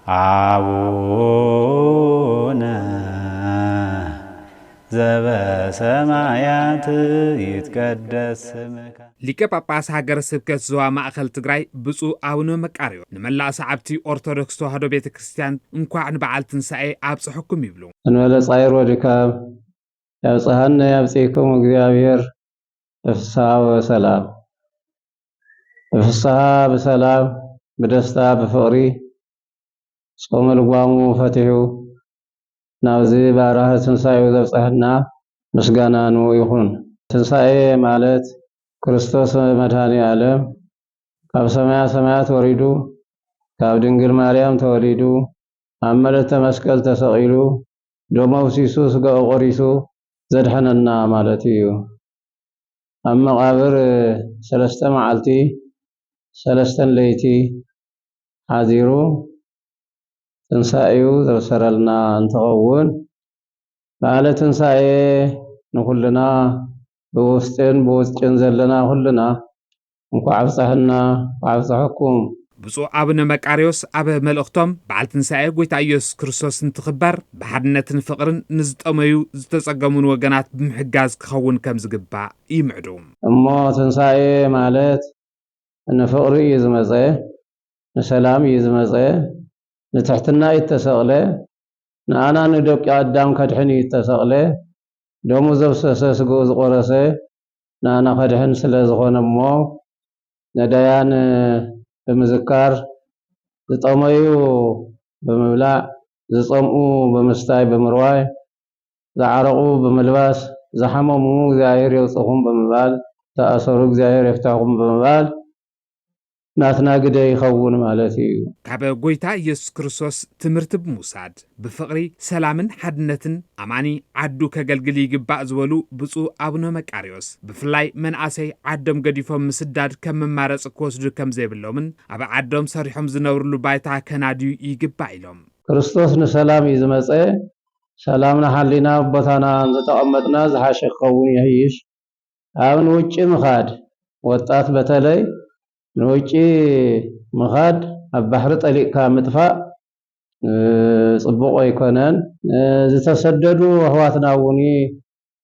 አቡነ ዘበሰማያት ይትቀደስ ስምከ። ሊቀ ጳጳስ ሃገረ ስብከት ዞባ ማእኸል ትግራይ ብፁዕ ኣቡነ መቃርዮ ንመላእ ሰዓብቲ ኦርቶዶክስ ተዋህዶ ቤተ ክርስቲያን እንኳዕ ንበዓል ትንሳኤ ኣብፀሐኩም ይብሉ። እንበለ ጻይር ወድካም ያብጽሐነ ያብጽሕኩም እግዚኣብሔር ብፍስሓ ወሰላም፣ ብፍስሓ ብሰላም፣ ብደስታ ብፍቕሪ ጾመ ልጓሙ ፈቲሑ ናብዚ ባራህ ትንሳኤው ዘብጽሐና ምስጋና ንኡ ይኹን። ትንሳኤ ማለት ክርስቶስ መድኃኔ ዓለም ካብ ሰማያ ሰማያት ወሪዱ፣ ካብ ድንግል ማርያም ተወሊዱ፣ ኣብ መለተ መስቀል ተሰቒሉ፣ ደሙ ኣፍሲሱ፣ ስጋኡ ቆሪሱ ዘድሐነና ማለት እዩ። ኣብ መቓብር ሰለስተ መዓልቲ ሰለስተን ለይቲ ሓዚሩ ትንሳኤኡ ዘብሰረልና እንትኸውን፣ በዓለ ትንሳኤ ንኹልና ብውስጥን ብውጭን ዘለና ኩልና እንኳዕ ኣብፀሐና፣ እንኳዕ ኣብፀሐኩም። ብፁዕ ኣቡነ መቃርዮስ ኣብ መልእኽቶም በዓል ትንሳኤ ጎይታ ኢየሱስ ክርስቶስ እንትኽበር ብሓድነትን ፍቕርን ንዝጠመዩ ዝተጸገሙን ወገናት ብምሕጋዝ ክኸውን ከም ዝግባእ ይምዕዱ። እሞ ትንሳኤ ማለት ንፍቕሪ እዩ ዝመፀ፣ ንሰላም እዩ ዝመፀ፣ ንትሕትና እዩ እተሰቕለ፣ ንኣና ንደቂ ኣዳም ከድሕን እዩ እተሰቕለ፣ ደሙ ዘፍሰሰ ስግኡ ዝቖረሰ ንኣና ከድሕን ስለ ዝኾነ እሞ ነዳያን ብምዝካር ዝጠመዩ ብምብላዕ ዝጸምኡ ብምስታይ ብምርዋይ ዝዓረቑ ብምልባስ ዝሓመሙ እግዚኣብሔር የውፅኹም ብምባል ዝተኣሰሩ እግዚኣብሔር የፍታኹም ብምባል ናትና ግደ ይኸውን ማለት እዩ። ካብ ጎይታ ኢየሱስ ክርስቶስ ትምህርቲ ብምውሳድ ብፍቕሪ ሰላምን ሓድነትን ኣማኒ ዓዱ ከገልግል ይግባእ ዝበሉ ብፁዕ ኣቡነ መቃርዮስ ብፍላይ መናእሰይ ዓዶም ገዲፎም ምስዳድ ከም መማረፂ ክወስዱ ከም ዘይብሎምን ኣብ ዓዶም ሰሪሖም ዝነብርሉ ባይታ ከናድዩ ይግባእ ኢሎም። ክርስቶስ ንሰላም እዩ ዝመፀ። ሰላምና ሓሊና ኣብ ቦታና እንተተቐመጥና ዝሓሸ ክኸውን ይሕይሽ። ኣብ ንውጭ ምኻድ ወጣት በተለይ ንውጭ ምኻድ ኣብ ባሕሪ ጠሊቕካ ምጥፋእ ፅቡቕ ኣይኮነን። ዝተሰደዱ ኣሕዋትና እውን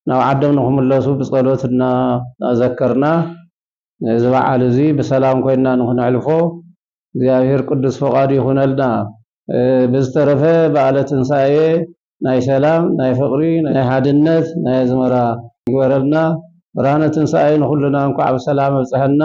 ናብ ዓዶም ንክምለሱ ብፀሎት እናዘከርና እዚ በዓል እዚ ብሰላም ኮይና ንክነሕልፎ እግዚኣብሔር ቅዱስ ፈቃዱ ይኹነልና። ብዝተረፈ በዓለ ትንሳኤ ናይ ሰላም፣ ናይ ፍቕሪ፣ ናይ ሓድነት፣ ናይ ኣዝመራ ይግበረልና። ብርሃነ ትንሳኤ ንኹልና እንኳዕ ብሰላም ኣብፀሐና።